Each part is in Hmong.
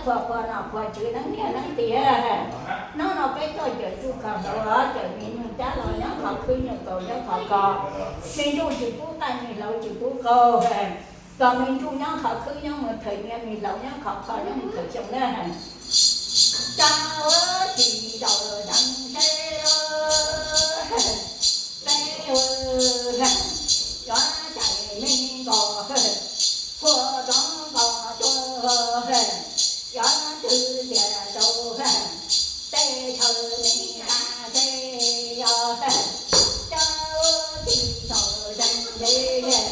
Pua pua nom pua tswv neeb niam neeb txiv, hnub no peb tuaj cawm ntsuj kho hlauv, cawm me nyuj cab los nyob qhov khwb, nyuj kaus nyob qhov ko. Me ntsuj tsis pub qaij, me hlauv tsis pub qaug, kom me ntsuj nyob qhov khwb nyob mus thawm niaj, me hlauv nyob qhov ko nyob mus thawm xyoo na. Tsa ua tsis tau zeeg seb los, peb ua cov cais me nkos, kua rov nkos cua, cov twg tias rau tej chaw me qab seb os, tsa ua tsis tau zeeg seb,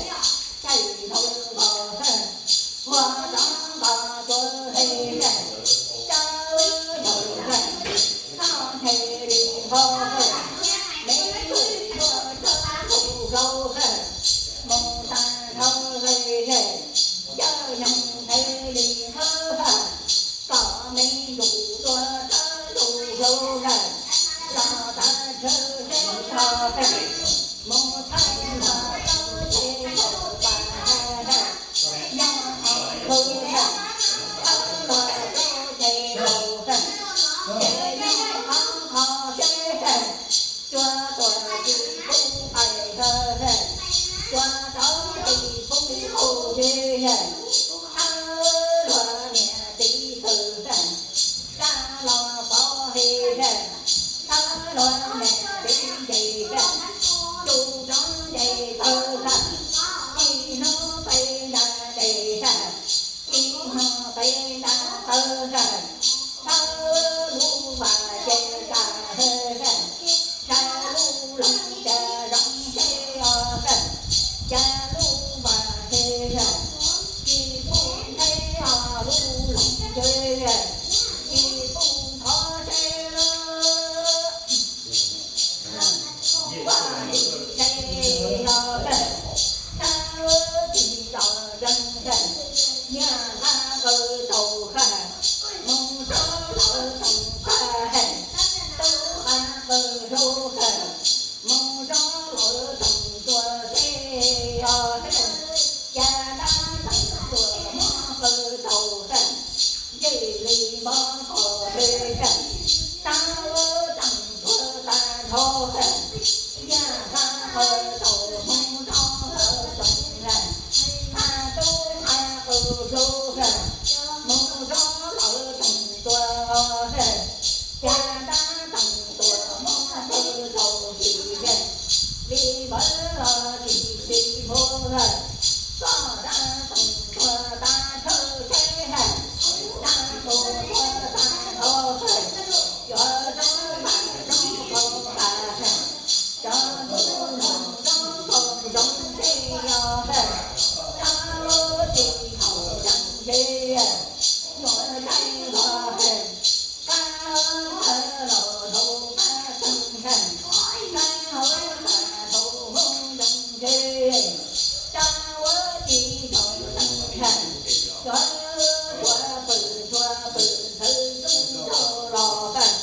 cais hlauv nkos, kua rov nkos cua, tsa ua tsis tau zeeg, koj ntshe li npog, me ntsuj tuaj txog ntug hlauv, mus tag dhau, yawg nyoog ntshe li npog, kom me ntsuj tuaj txog ntug hlauv, los tag chaw seb os, mus thaij los tau ces kaum pas, nyob qhov khwb, thawb los rau ces kaum, ces nyob qhov qhov seb, cua tuaj tsis pub qaij, cua rov tsis pub qaug, thawb luag niam txiv kwv, sab los pov he, thawb luag niam txiv nce, tsuj rov nce tawg, ib hnub peb nta des, ib hnub peb nta tawg, thawb lub vas ces ka, saib lub loog cas zoo seb os, cas lub vas he, tsis pub ntshe os lub loog ces, tsis pub thov seb los, vaj tsis seb os, thawb tsis tau zeeg, niag qab qw tau, mus rau lawv toom qab, tub qab qw hlub, mus rau lawv toom tuaj seb os, cas dab toom tuaj muab qw tau, ntsej li npog qhov seb, tab toom tuaj tag nrho, niag qab qw tau mus rau lawv toom, qab tub qab qw hlub, mus rau lawv toom tuaj, cas dab toom tuaj muab qw tau tsis, li npawg los tsis tsis npog, koj dab toom tuaj tag chaw seb, dab toom tuaj tag nrho, yuav zoo mas zoo kaum pas, cov ntuj los zoo kaum zoo seb os, tab tsis tau zeeg seb, yuav zoo los, qab los dhau qab xeeg, qab hauv qab dhau hauv zoo seb, tab ua tsis tau zeeg, yuav tshua pw tshua pw ntxhw tub rau los,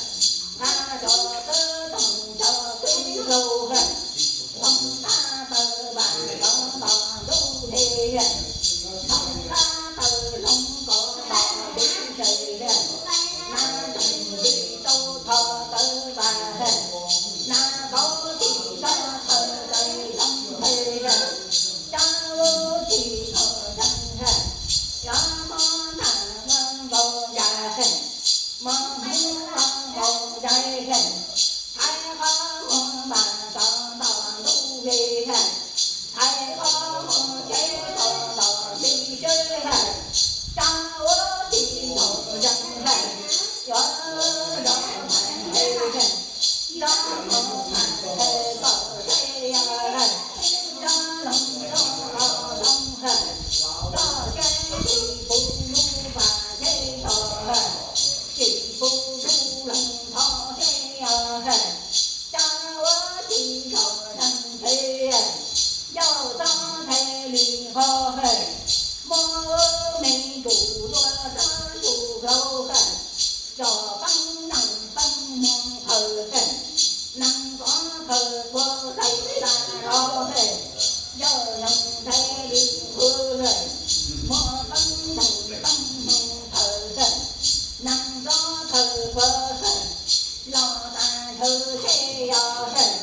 nqa cov tub toom cov tub hlau, hloov qab taw vas cov nto ntuj he, hloov qab taw hloov kov nto tub se, na tseem li tau tho taw vas, na kauv tsis txhob thaw taw hloov he, cov tsis tau zeeg, cov mob ntam mob nkaus yas, mob hmoob mob nkaus yas, thaiv qhov muag mas tso nto ntuj he, thaiv qhov muag tsheb tso nto nti seb, cov ua tsis tau zeeg, Tawv seb yog hais,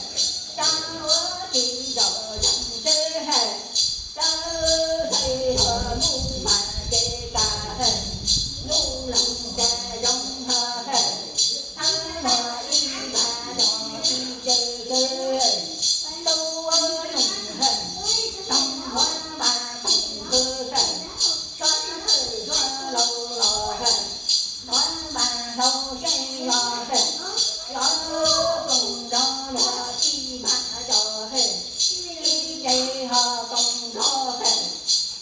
rab ua tsis zom zeeg seb hais, rab seb yog mus mas ces tas hais, mus leej cas zoo hais, hab mas ib tas zom ib ce seb hais, tub ua noog hais, toog ua mas toog hais, suav hais suav laus los hais, ua mas laus seb yog hais, los koom nrog luag ib mas cov hais, ib ce ho koom nrog hais,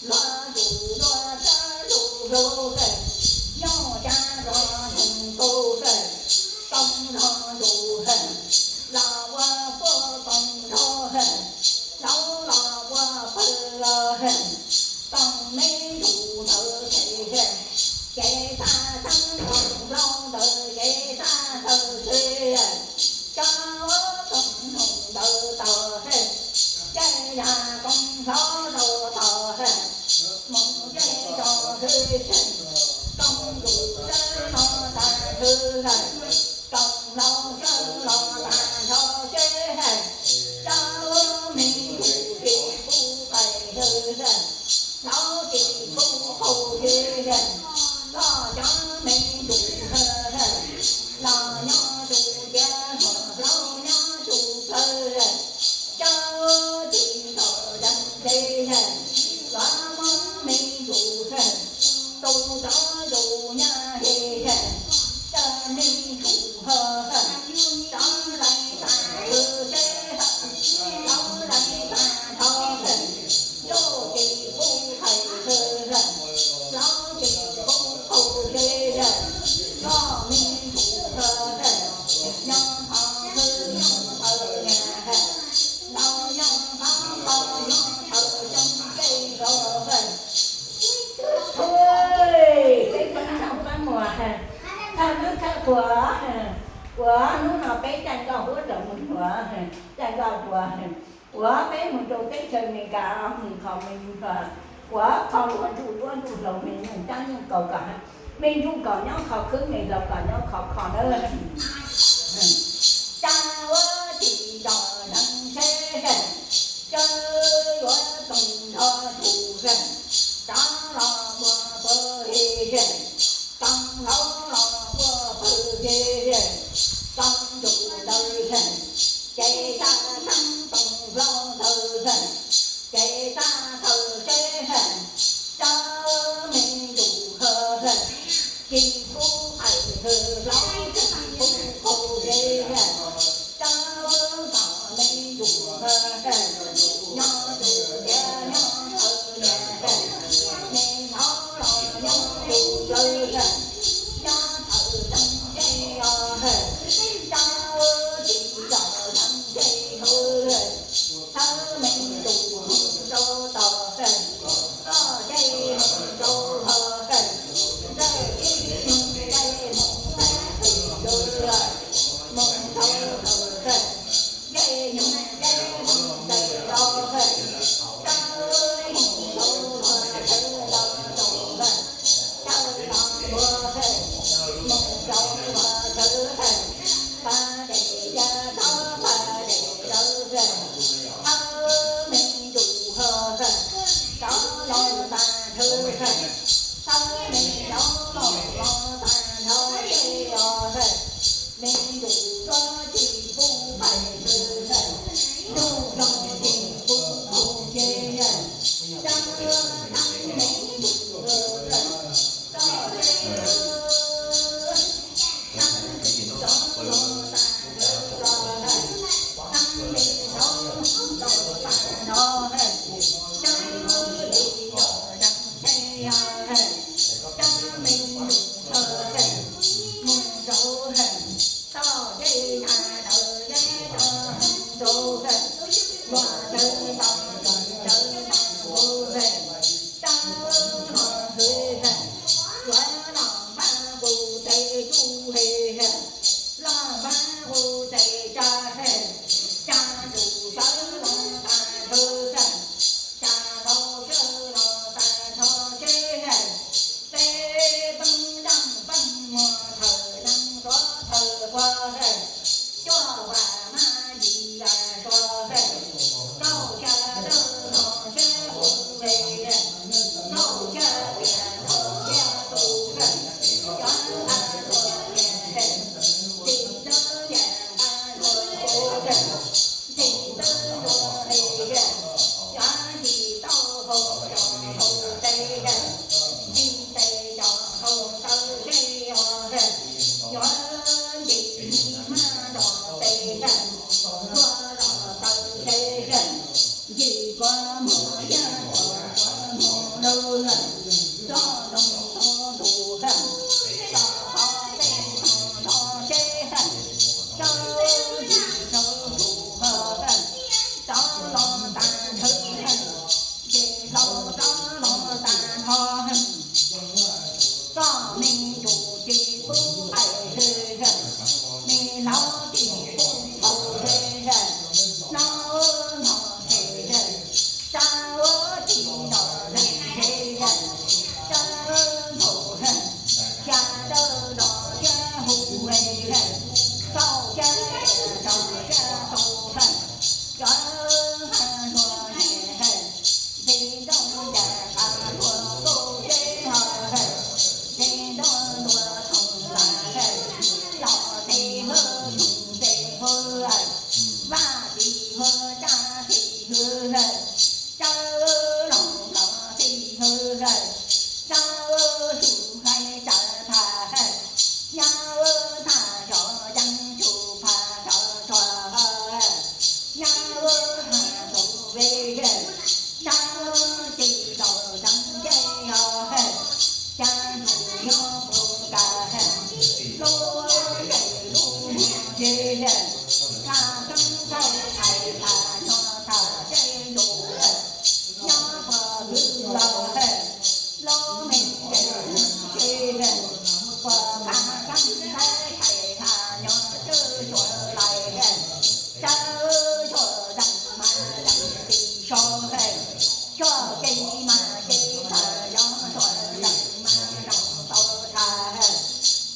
luag zuj luag tsav zuj luag hais, nyob tsav zos noog kaus hais, koom nrog ntuj hais, los ua puab koom nrog hais, laus los ua pawg los hais, koom me ntsuj ntawd hais, ces tag tag koom laus ntawd ces tag tawg seb hais, tsav koom noog ntawd tog hais, ces yog koom hlob rau tog hais, mus ces tog hais, koom ntuj sawv no tag hais, koom laus sawv los tag nrho seb hais, tsav me ntsuj tsis pub pais hais, laus tsis pub qaug seb hais, koj cov me ntsuj hais, los nyob tus tiav hais, laus nyob tus plawv hais, tsav tsis nrog zeeg seb hais, los muab me ntsuj hais, tus cov tus nyab hais, tsav me ntsuj hais, tsav lais tag hais seb hais, tsav lais tag nrho hais, yog tsis pub pais hais, laus tsis pub qaug seb hais, koj me ntsuj hais, nyob qhov twg nyob qhov nyab hais, laus nyob qhov pog nyob qhov tseeb seb hais. Peb pab nrog pab muam, thaj mab thaj quas, uas hnub no peb caij nkoj huab rau mus nuav, caij nkoj tuas, uas peb mus rau teb chaws Amelikas mus kho me ntsuj, uas kho ua ntsuj duab ntsuj hlauv, me nyuj cab nyuj kaus kom, me ntsuj kom nyob qhov khwb, me hlauv kom nyob qhov kho nawb. Tsav ua tsis zom zeeg seb hais, tsav yuav koom nrog tus hais, tsav los ua pawg hais, koom hlob los ua pawg hais, koom ntuj ntawd hais, ces tag tag koom hlob ntawd hais, ces tag tawg seb hais, tsav me ntsuj hais, tsis pub pais hais, laus tsis pub qaug seb hais, tsav kom me ntsuj hais, nyob tus tiav nyob qhov nyab hais, me ntsuj los nyob tus plawv hais, nyob qhov tseeb seb yog hais, tsav tsis zom zeeg seb hais, tsav me ntsuj mus rau tog hais, koj ces mus rau hov hais, ntsawj ib hnub ces mus teb pem lawv hais, mus rau hov hais, ces nyuag ces mus ntes rau hais, tsav mus rau hov tsav los rau hais, tsav los ua hais, mus rau hov tsav hais, pas dej ya tov pas dej rau hais, tsav me ntsuj hov hais, tsav los tag nrho hais, tsav me ntsuj los los tag nrho seb yog hais, me ntsuj tsuav tsis pub pais hais, ntuj los tsis pub qaug seb hais, tsav tag me ntsuj hais, tsav seb tsav los tag nrho hais, tsav me ntsuj los tag nrho hais, tsav li los tag seb yog hais, tsav me ntsuj hais, mus rau hais, toj dej ya tawv ya tov mus rau hais, luag tawv tau tawv tau hu hais, tsav los hu hais, yuav los npaj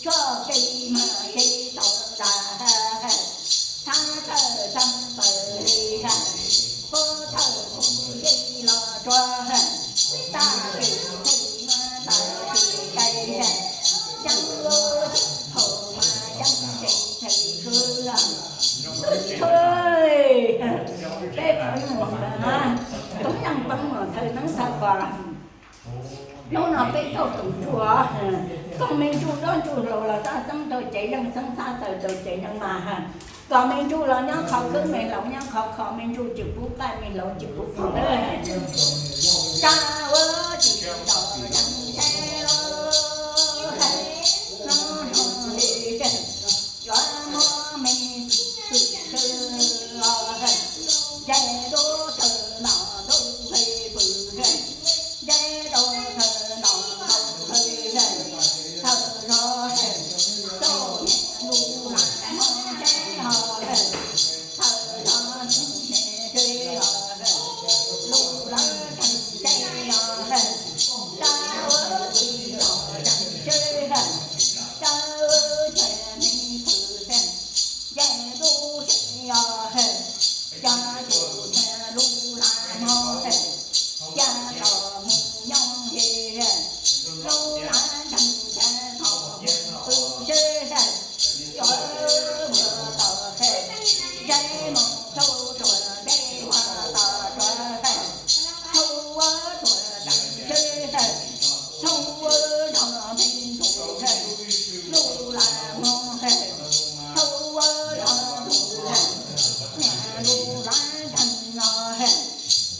Tso kev mas kev tau tas, thab tawm txeeb tawm li, puab thawj tus yeej los tsuag, tag kis pheej mas tag kis cai, yeeb lub thaum mas yeeb tseem pheej khwv. Peb peb muam, tub yeej peb muam thawj neeb thawj kos. Hnub no peb tau tus ntsuj, koom me ntsuj nroj ntsuj hlau los tab xeeb rau cev yeej xeeb xab tawm rau cev yeej mas, kom me ntsuj los nyob qhov khwb me hlau nyob qhov kho, me ntsuj tsis pub qaij me hlau tsis pub pus lawm. Tsa ua tsis tau yeej seb los, hnub no li yuav muab me pw khwb los, nce rau thawj no rau pw, nce rau thawj no rau pw, thawj no rau niam lub laj mob seb ho, thawj no niam seb ho, lub laj kheej seb ho, tsa ua tsis tau yeej seb, tsa ua tsis me pw, nce rau seb ho, cas tus niam lub laj mob, cas tau mus nyob li, lub laj kheej cas tau mus pw seb, yuav ua tau, nce mus txhub tuam nce ua tau tsuag, txhub ua tuam yeej seb, txhub ua zog me ntsuj, lub laj mob, txhub ua zog ntsuj, niam lub laj kheej no,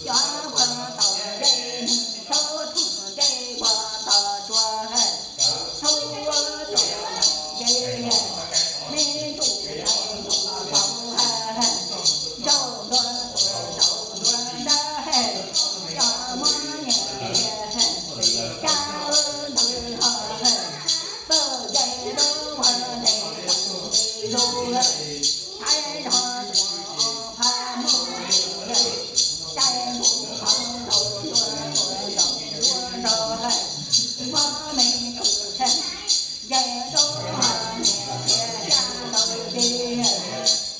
yuav ua tau nce mus txhub tuam nce ua tau tsuag, txhub ua tuam yeej seb, me ntsuj ntsuj tau, ntsauj ntua tuam ntsauj ntua nrab, yog muab niam tiag, cas ua ntawd ho, pawg nce lub nce toom nce lub, thaiv zog tuam ob phav muab, caij npum qhov ntaus ntua tuam ntaus ntua nrog, muab me pw, nce rau niam tiag cas ntawd ces,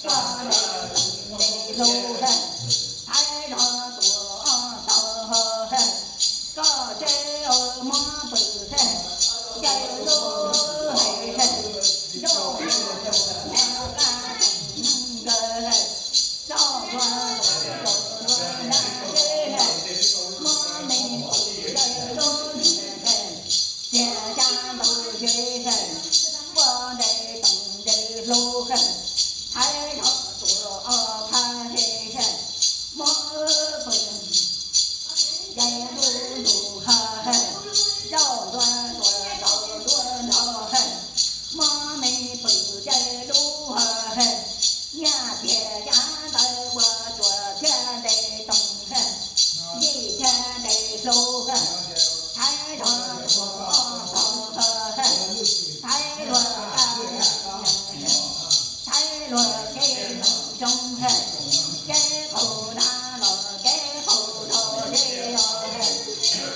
pawg nce toom nce lub, thaiv zog tuam ob tau ho, koj seb muab pw, nce lub, nrauj qab toom neeg nkawd, txoj hlua ntaus ntaus hlua nrab, muab me pw nce lub, tiag cas ntawd ces, pawg nce toom nce lub, thaiv zog tuam ob phav ces, muab pw nce lub ntuj ho, nrauj ntua tuam ntaus ntua nrog, muab me pw nce lub ho, niam tiag cas ntawd ua tsuag thiab nce toom, yim thiab nce lub, thaiv zog tuam ob tau ho, thaiv luag kab, thaiv luag kev zoo zoo, kev qaug nab los kev qaug rau li os,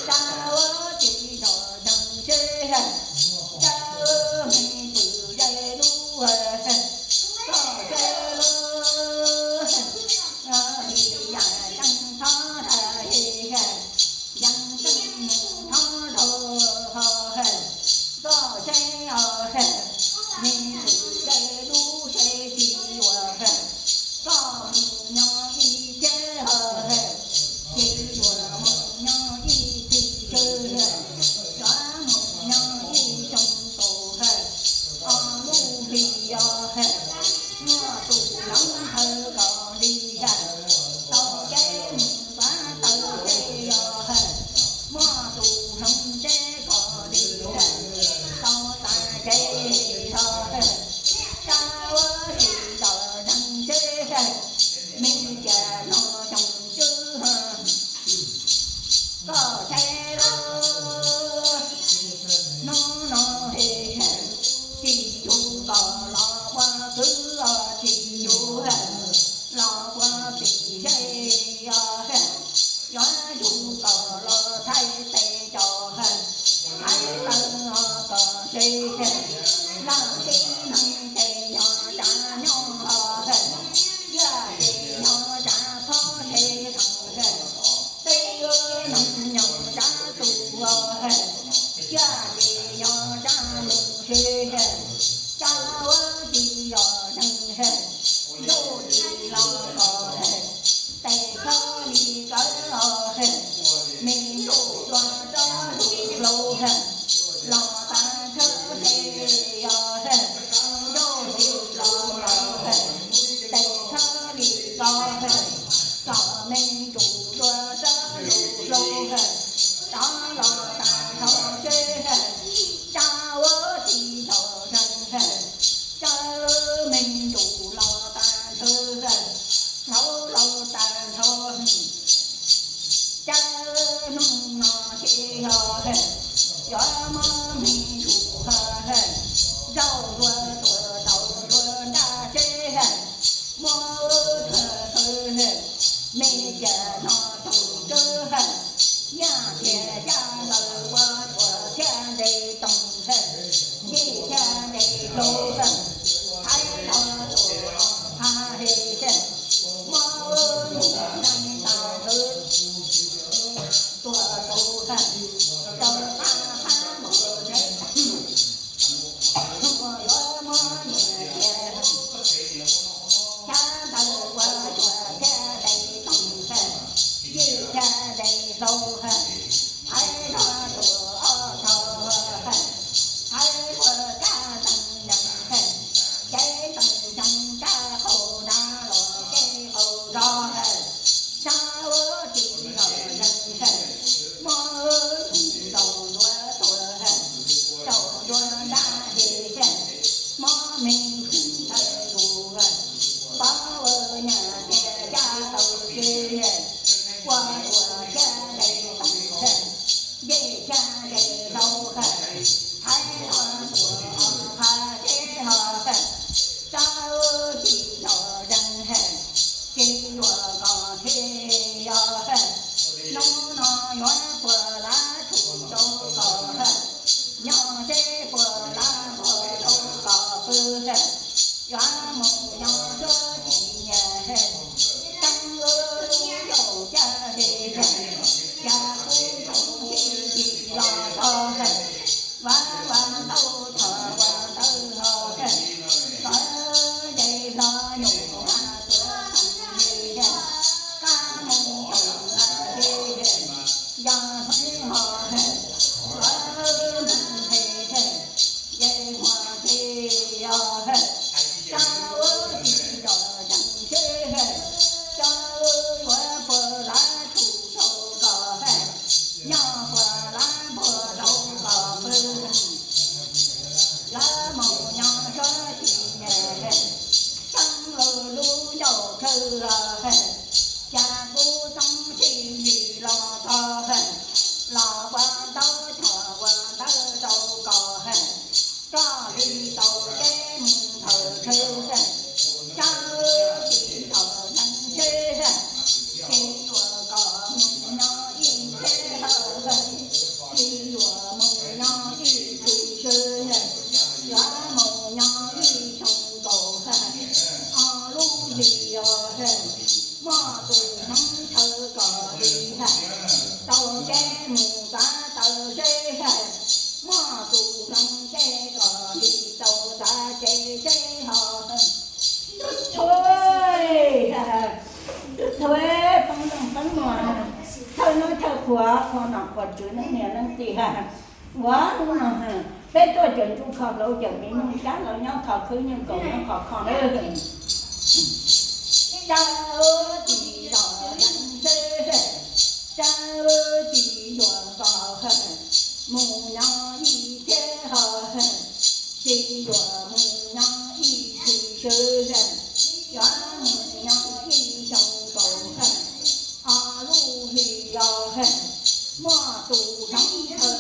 tsa ua tsis tau yeej seb, tsa me pw nce lub, koj seb lub, li yam yeej thov, yeej yeej thov rau ho, koj seb os, me pw nce lub seb tsis yuav, koj mus nyob ib txhis ho, tsis yuav mus nyob ib txhis, yuav mus nyob ib xyoo tus, ob lub hli os, muaj tus hloov hawv kom li, tau kev mus tav taw seb os, muaj tus hloov seb kom li, tau tas kev ho, tsa ua tsis tau yeej seb, me cas no xyoo tswb ho, koj seb lub, hnub no he, tsis yug kom los ua kwv os, tsis yug los ua txiv zej os, yuav yug kom los thaij tes cos, thaij taw os kom seb, Seb, cab ua tsis zom zeeg, ntuj tsis los los, tes khaub lig kawv os, me ntsuj hlua tsob ntsuj hlauv, los tag thawj qe os, ntuj tsis los los, tes khaub lig kawv, tsom me ntsuj hlua tsob ntsuj hlauv, rov los tag thawj qe, cab ua tsis zom zeeg, cab me ntsuj los tag thawj, hlauv los tag thawj, cab hnub no ces yog, yuav muab me ntsuj, zaum hlua tuam zaum hlua ntaj seb, muab thawj qe, me cia no toog tsawb, yaj cia yaj ntawd ua tuam thiab nte toog, yij thiab nte hlau, hais los tuam qha he, muab mus neej tag hawv, tuam tus, rau qab qab mus neb, yuav muab nyias cia, yaj ntawd ua tuam thiab nte toog, yij thiab nte hlau, hais los tuam ob tog, hais ua kab ntee yees, cev ntee yees kab qaug nrad los cev qaug zog, cab ua tsis zom zeeg, muab ntuj zaum hlua tuam, zaum hlua ntaj he, muab me ntuj ntawd lug, pab ua nyias cia yaj tau seb, ua tuam thiab nte toog, yij thiab nte hlau, hais los tuam qha seb ho, cab tsis zom zeeg, tsis yuav kom thiaj yog, hnub no yuav puag lav tshum rau kom, nyob seb puag lav npog rau kom pw, yuav mus nyob suab tsis nyiam, teeb lub yaum caj he, cas kuv tsis los txog, vas vas ntau txhom vas ntawd ho, sawv nce hlo nyuam vas tuav txheej he, qab mus txheej he, yog hnub ho, sawv ntsees he, nce hmo he, yog, cab ua tsis zom zeeg seb, cab yuav puag lav tshum rau kom, nyob puag lav npog rau kom pw, lawv mus nyob suab tsis nyiam, teeb lub yaum khawb los, cas kuv txoob tsis yim los txog, los ua ntau txhom ua ntawd rau kom, koj li tau kev mus nthawv khawb, cab tsis zom zeeg seb, tsis yuav kom mus nyob ib teb hawm, tsis yuav mus nyob ib txhis seb, yuav mus nyob ib xyoo nkaus, ob lub hlis os, muaj tus hloov thawv kom li, tau kev mus txav taw seb, muaj tus hloov kev kom li tau txav kev seb ho. Thawj, thawj poob ntooj poob muag, thawj noob thawj qhuav, qhuav nom qhuav tswv neej niam neej txiv, ua hnub no peb tuaj cov ntsuj kho hlauv cawm me nyuj cab los nyob kho khwb nyuj kaus nyob kho kho lawm. Cab tsis zom zeeg seb, cab tsis yuav kom mus nyob ib teb ho, tsis yuav mus nyob ib txhis seb, yuav mus nyob ib xyoo nkaus, ob lub hlis os, muaj tus hloov thawv